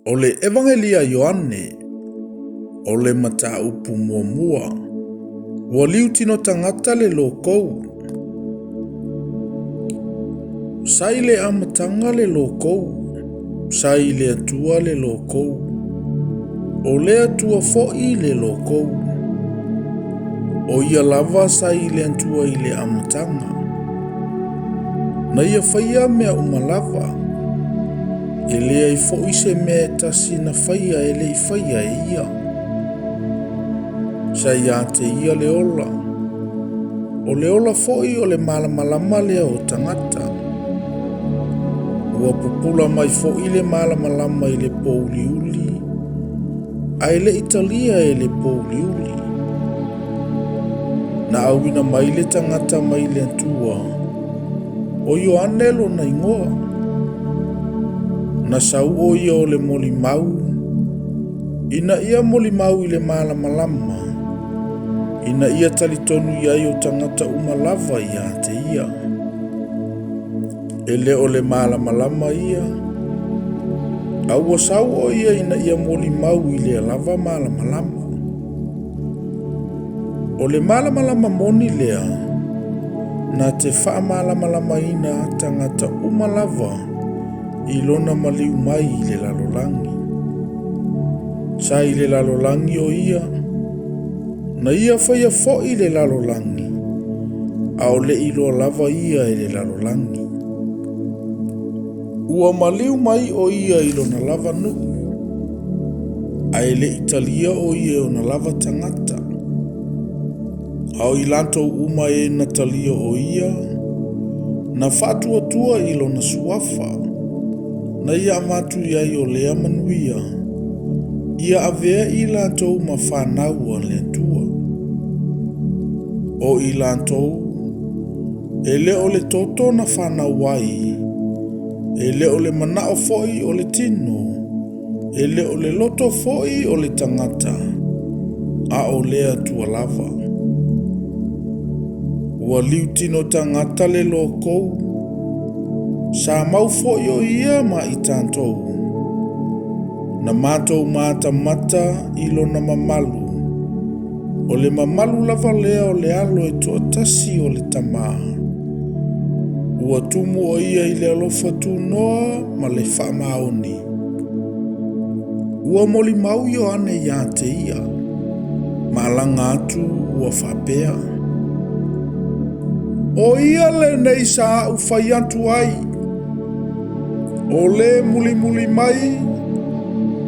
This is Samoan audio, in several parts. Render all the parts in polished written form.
O le Evagelia a Ioane, o le mataupu muamua, ua liutino tagata le lokou. Sa i le amataga le lokou, sa i le Atua le lokou, o le Atua foi le lokou. O ia lava sa i le Atua i le amataga. Na ia faia mea uma lava, e leai foi se mea e tasi na faia e le i faia e ia. Sa ia te ia le ola, o le ola foi o le malamalama lea o tagata. Ua pupula mai foi le malamalama i le pouliuli, ae le i talia e le pouliuli. Na auina mai le tagata mai le Atua, o Ioane lona igoa. Na sau o ia o le molimau, ina ia molimau i le malamalama, ina ia talitonu i ai o tagata uma lava ia te ia. E le o le malamalama ia, a ua sau o ia ina ia molimau i lea lava malamalama. O le malamalama moni lea, na te faamalamalamaina tagata uma lava i lona maliu mai i le lalolagi. Sa i le lalolagi o ia, na ia faia foi le lalolagi, a o le iloa lava ia e le lalolagi. Ua maliu mai o ia i lona lava nuu, ae le i talia o ia e ona lava tagata. A o i latou uma e na talia o ia, na faatuatua i lona suafa, na ia avatu i ai o lea manuia, ia avea i latou ma fanau a le Atua. O i latou, e le o le toto na fanau ai, e le o le manao foi o le tino, e le o le loto foi o le tagata, a o le Atua lava. Ua liutino tagata le lokou, sa mau foi o ia ma i tatou. Na matou matamata i lona mamalu, o le mamalu lava lea o le alo e toatasi o le Tama. Ua tumu o ia i le alofa tunoa ma le faamaoni. Ua molimau Ioane ia te ia, malaga atu ua faapea, O ia lenei sa au fai atu ai, o le mulimuli mai,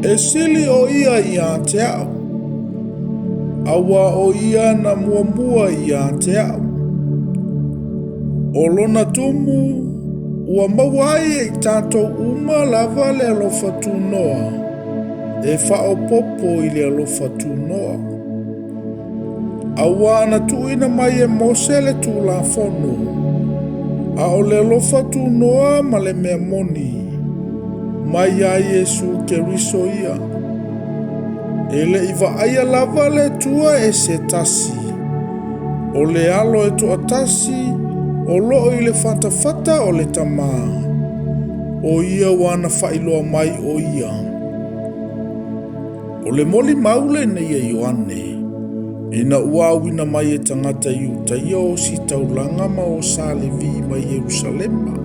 e sili o ia ia te au, aua o ia na muamua ia te au. O lona tumu, ua maua ai e i tatou uma lava le alofa tunoa, e faaopoopo i le alofa tunoa. Aua na tuuina mai e Mose le Tulafono, a o le alofa tunoa ma le mea moni, mai ia Iesu Keriso ia. E le i vaaia lava le Atua e se tasi, o le alo e toatasi o loo i le fatafata o le Tama, o ia ua na faailoa mai o ia. O le molimau lenei a Ioane, ina ua auina mai e tagata Iutaia o ositaulaga ma o sa Levi mai Ierusalema,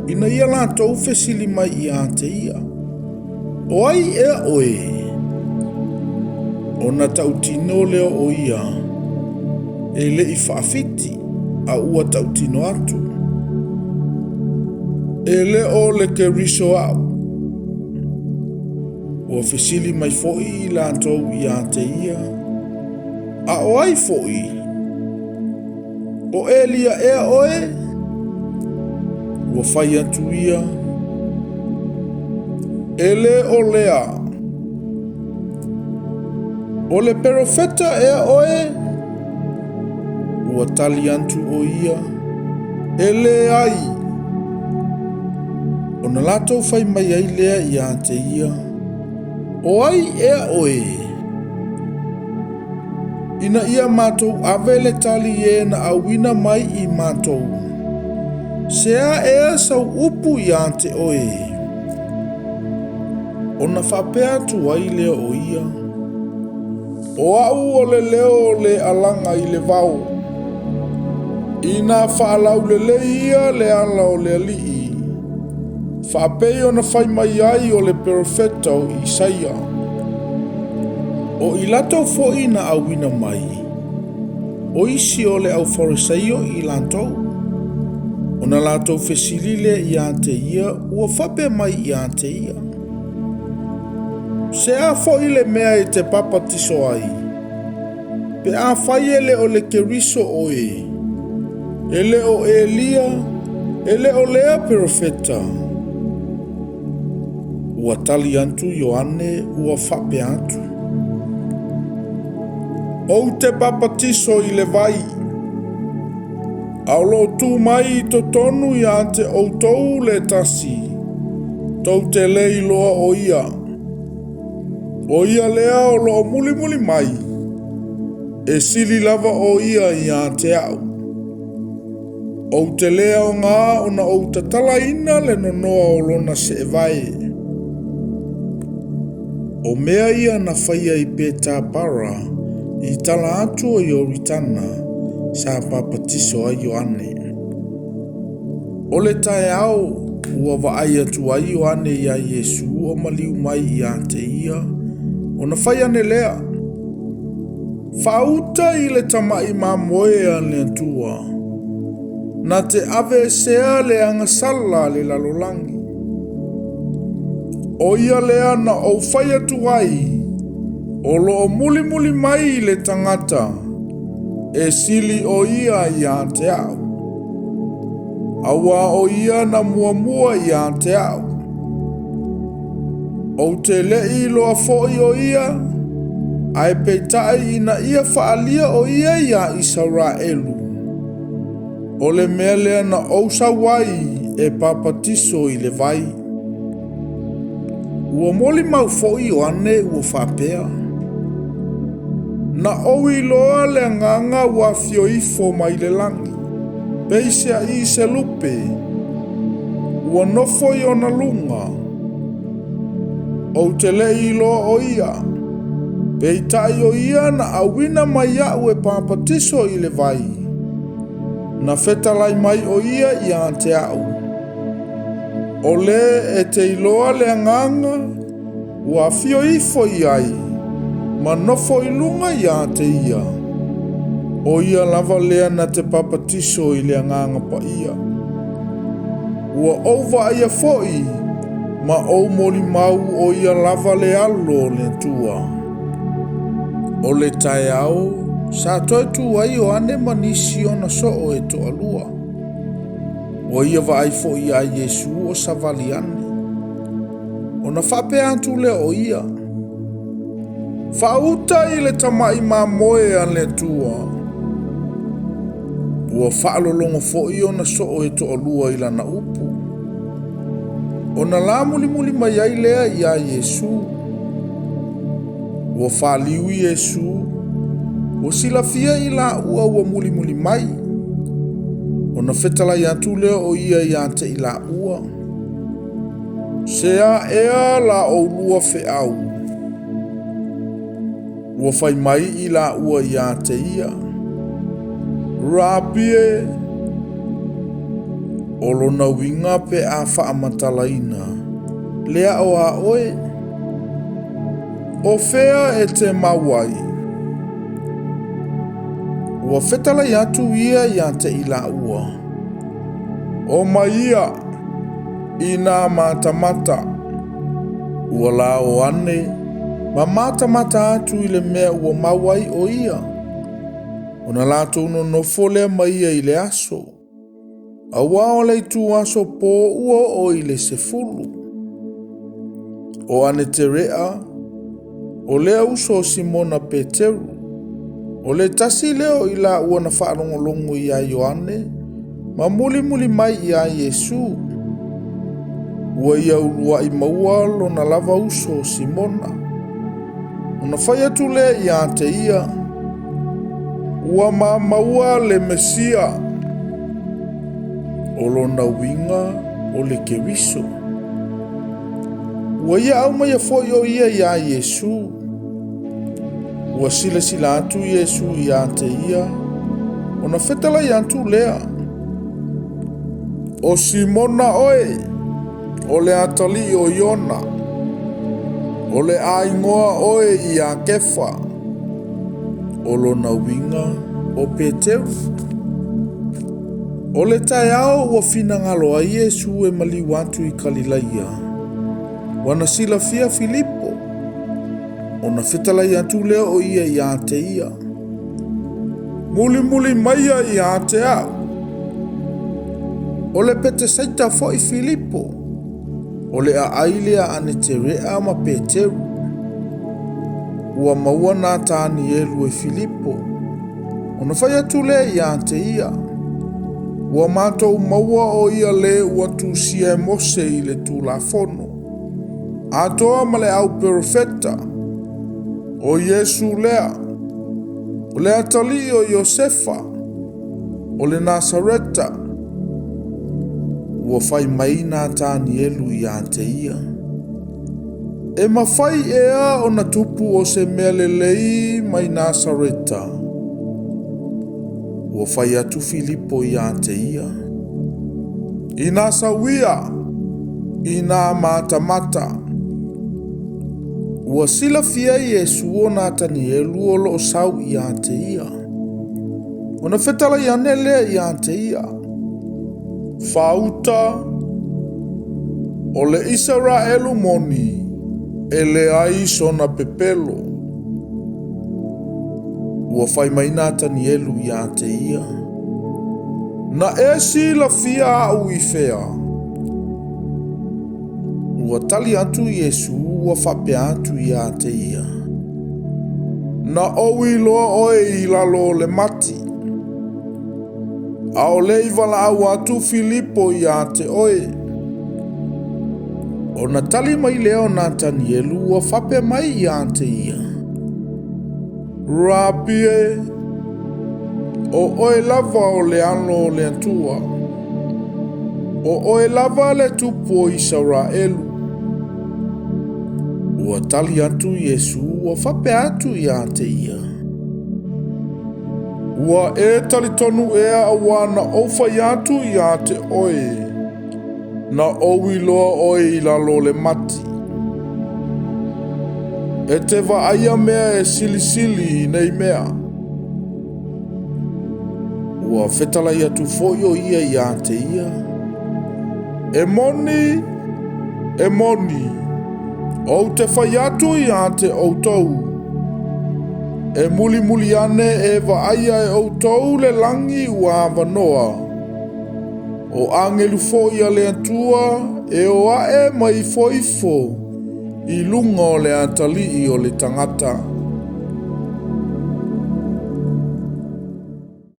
ina ia latou fesili mai ia te ia, O ai ea oe? Ona tautino lea o ia, e le i faafiti, a ua tautino atu, E le o le Keriso au. Ua fesili mai foi i latou ia te ia, A o ai foi? O Elia ea oe? Ua fai atu ia, E le o lea. O le perofeta ea oe? Ua tali atu o ia, E leai. Ona latou fai mai ai lea ia te ia, O ai ea oe? Ina ia matou ave le tali e na auina mai i matou. Sea ea sau upu ia te oe? Ona faapea atu ai lea o ia, O au o le leo o le alaga i le vao, ina faalaulelei ia le ala o le Alii, faapei ona fai mai ai o le perofeta o Isaia. O i latou foi na auina mai, o isi o le aufarisaio i latou, ona latou fesili lea ia te ia, ua faapea mai ia te ia, Se a foi le mea e te papatiso ai, pe afai e le o le Keriso oe, e le o Elia, e le o lea perofeta? Ua tali atu Ioane ua faapea atu, Ou te papatiso i le vai, a o lo o tu mai i totonu ia te outou le tasi, tou te le iloa o ia. O ia lea o lo o mulimuli mai, e sili lava o ia ia te au. Ou te le aoga ona ou tatalaina le nonoa o lona seevae. O mea ia na faia i Petabara i tala atu o Ioritana sa papatiso ai Ioane. O le taeao ua vaai atu ai Ioane iā Iesu o maliu mai ia te ia, ona fai ane lea, Faauta i le tamai mamoe a le Atua, na te aveesea le agasala a le lalolagi. O ia lea na ou fai atu ai, o lo o mulimuli mai le tagata, e sili o ia ia te au, auā o ia na muamua ia te au. Ou te le i iloa foi o ia, ae peitai ina ia faaalia o ia iā Isaraelu, o le mea lea na ou sau ai e papatiso i le vai. Ua molimau foi Ioane ua faapea, Na ou iloa le agaga ua afio ifo mai le lagi, peiseai se lupe, ua nofo i ona luga. Ou te le i iloa o ia, peitai o ia na auina mai iaʻu e papatiso i le vai. Na fetalai mai o ia ia te au, O le e te iloa le agaga ua afio ifo i ai ma nofo i luga ia te ia, o ia lava lea na te papatiso i le Agaga Paia. Ua ou vaaia foi ma ou molimau o ia lava le Alo o le Atua. O le taeao, sa toe tu ai Ioane ma nisi ona soo e toalua. Ua ia vaai foi iā Iesu o savali ane. Ona faapea atu lea o ia, Faauta i le tamai mamoe a le Atua. Ua faalologo foi ona soo e toalua i lana upu. Ona la mulimuli mai ai lea iā Iesu. Ua faliu Iesu, ua silafia i laua ua mulimuli mai. Ona fetalai atu lea o ia ia te i laua, Se a ea la oulua feau? Ua fai mai i laua ia te ia, Rapi e! O lona uiga pe a faamatalaina, le ao a oe. O fea e te mau ai? Ua fetalai atu ia ia te i laua, O mai ia i nā matamata. Ua lao ane ma matamata atu i le mea ua mau ai o ia, ona latou nonofo lea ma ia i le aso. Auā o le ituaso pō ua oo i le 10. O Aneterea, o lea uso o Simona Peteru, o le tasi lea o i laua na faalogologo iā Ioane ma mulimuli mai iā Iesu. Ua ia uluaʻi maua lona lava uso o Simona. Ona fai atu lea ia te ia, Ua ma maua le Mesia. O lona uiga o le Keriso. Ua ia aumaia foi o ia iā Iesu. Ua silasila atu Iesu ia te ia, ona fetalai atu lea, O Simona oe, o le atalii o Iona, o le a igoa oe ia Kefa. O lona uiga o Peteru. O le taeao ua finagalo ai Iesu e maliu atu i Kalilaia, ua na silafia Filipo, ona fetalai atu lea o ia ia te ia, Mulimuli maia ia te au. O le Petesaita foi Filipo, o le aai lea a Aneterea ma Peteru. Ua maua Natanielu e Filipo, ona fai atu lea ia te ia, Ua matou maua o ia le ua tusia e Mose i le Tulafono, atoa ma le au perofeta, o Iesu lea, o le atalii o Iosefa, o le Nasareta. Ua fai mai Natanielu ia te ia, E mafai ea ona tupu o se mea lelei mai Nasareta? Ua fai atu Filipo ia te ia, Inā sauia, inā matamata. Ua silafia Iesu o Natanielu o lo o sau ia te ia. Ona fetalai ane lea ia te ia, Faauta, o le Isaraelu moni, e leai sona pepelo. Ua fai mai Natanielu ia te ia, Na e silafia au i fea? Ua tali atu Iesu ua faapea atu ia te ia, Na ou iloa oe i lalo o le mati, a o le i valaau atu Filipo ia te oe. Ona tali mai lea o Natanielu ua faapea mai ia te ia, Rapi e, o oe lava o le Alo o le Atua, o oe lava le Tupu o Isaraelu. Ua tali atu Iesu ua faapea atu ia te ia, Ua e talitonu ea auā na ou fai atu ia te oe, na ou iloa oe i lalo o le mati. E te vaaia mea e silisili i nei mea. Ua fetalai atu foi o ia ia te ia, E moni, e moni, ou te fai atu ia te outou, e mulimuli ane e vaaia e outou le lagi ua avanoa, o agelu foi a le Atua e o ae ma ifo ifo i luga o le atalii o le tagata.